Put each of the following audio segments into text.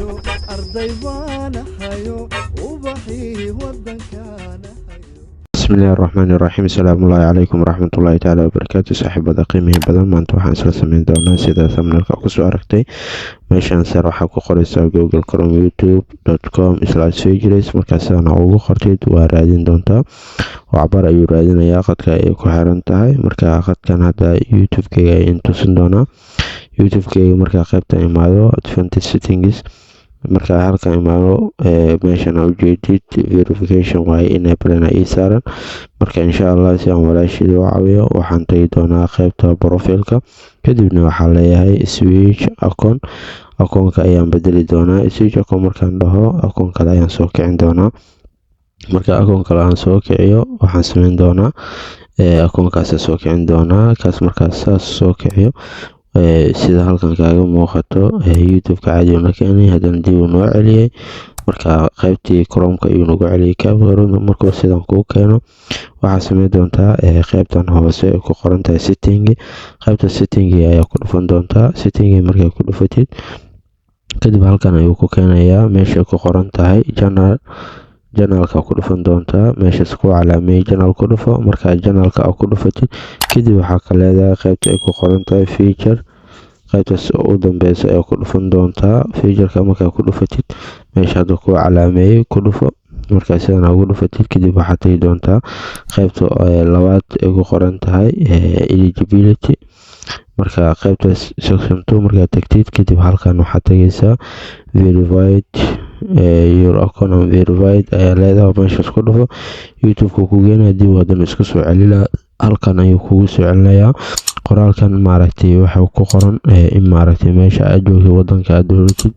Ahayo, arday baan ahayo, ubaxii wadankaan ahayo. Bismillahi raxmaani raxiim. Asalaamullaahi calaykum waraxmatullaahi tacaala wabarakaatu. Saaxiibada qiimihii badan, maanta waxaan isla sameyn doonaa sida thumbnailka kusoo aragtay. Meeshan sare waxaa ku qoreysaa Google Chrome youtube.com/features. Markaa sidana ugu qortid, waa raadin doontaa oo cabar ayuu raadinayaa, qadka ay ku xiran tahay. Marka qadkan hadda YouTube-keyga ayaan tusin doonaa. YouTube-keyga markaa qaybta imaado, advanced settings, markaa halkan imaado, meeshan aa ujeedid verification waaye, enable ii saaran. Marka insha Allah, si aan walaashida u caawiyo, waxaan tagi doonaa qaybta profilka. Kadibna waxaa leeyahay switch account, akoonka ayaan bedeli doonaa. Switch account markaan dhaho, akoon kale ayaan soo kicin doonaa. Marka akoon kale aan soo kiciyo, waxaan sameyn doonaa akoonkaasa soo kicin doonaa. Kaas markaas saas soo kiciyo, sida halkan kaaga muuqato, YouTube-ka caadi una keenay, haddana dib uu noo celiyey. Marka qaybtii Chromeka ayuu nagu celiyey. Markuu sidan kuu keeno, waxaa sameyn doontaa qaybtan hoose ay ku qoran tahay setting. Qaybta setting ayaa ku dhufan doontaa. Setting markay ku dhufatid kadib, halkan ayuu ku keenayaa meeshay ku qoran tahay general. Generalka ku dhufan doontaa, meeshaas ku calaameeyey general ku dhufo. Markaa generalka aa ku dhufatid kadib, waxaa ka leedahay qaybta ay ku qoran tahay feature. Qaybtaas u dambeysa ayaa ku dhufan doontaa. Featureka markaa ku dhufatid, meesha hadda ku calaameeyey ku dhufo. Markaa sidan ugu dhufatid kadib, waxaad tagi doontaa qaybta labaad ay ku qoran tahay eligibility. Marka qaybta section two markaad tagtid kadib, halkan waxaad tagaysaa verified your account and verified ayaa leedahay. Meeshaas ku dhufo, YouTube-ka ku geenaya. Dib haddana iska soo celina, halkan ayuu kugu soo celinayaa. Qoraalkan maaragtay waxa ku qoran in maaragtay meesha aad joogtid, wadanka aad dooratid,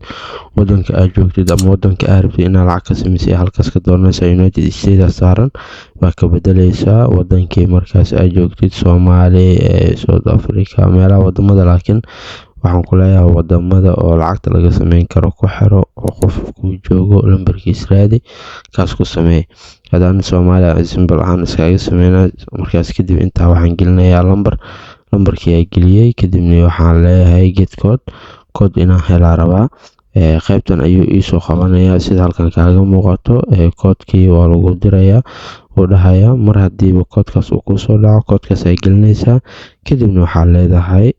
wadanka aad joogtid ama wadanka aad rabtid inaad lacag ka sameysay, halkaas ka dooranaysaa. United States saaran waa ka bedeleysaa wadankii markaas aad joogtid, Soomaali, South Africa, meelaha wadamada. Laakiin waxaan ku leeyahay, wadamada oo lacagta laga sameyn karo ku xiro, oo qof kuu joogo lambarkiis raadi, kaas ku sameey. Haddaan Soomaaliya simple ahaan iskaga sameynaa. Markaas kadib intaa waxaan gelinayaa lambar. Lambarkii aa geliyey kadibna, waxaan leeyahay get code. Code inaan helaa rabaa. Qaybtan ayuu iisoo qabanayaa. Sida halkan kaaga muuqato, koodkii waa lagu dirayaa, uu dhahayaa. Mar hadiiba koodkaas uu kusoo dhaco, koodkaas ay gelinaysaa. Kadibna waxaa leedahay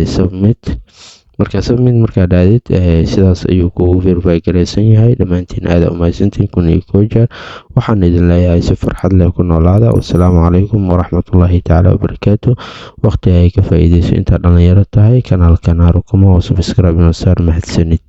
submit. Marka submit markaa dhaadid, sidaas ayuu kugu verify garaysan yahay. Dhammaantiin aada umahadsantiin 1001 jeer. Waxaan idin leeyahay si farxad leh ku noolaada. Wasalaamu calaykum waraxmatullaahi tacaala wabarakaatu. Waqti ay ka faa-iideyso intaa dhalinyaro tahay. Kanaalka Naarukuma oo subscribe inoo saar. Mahadsanid.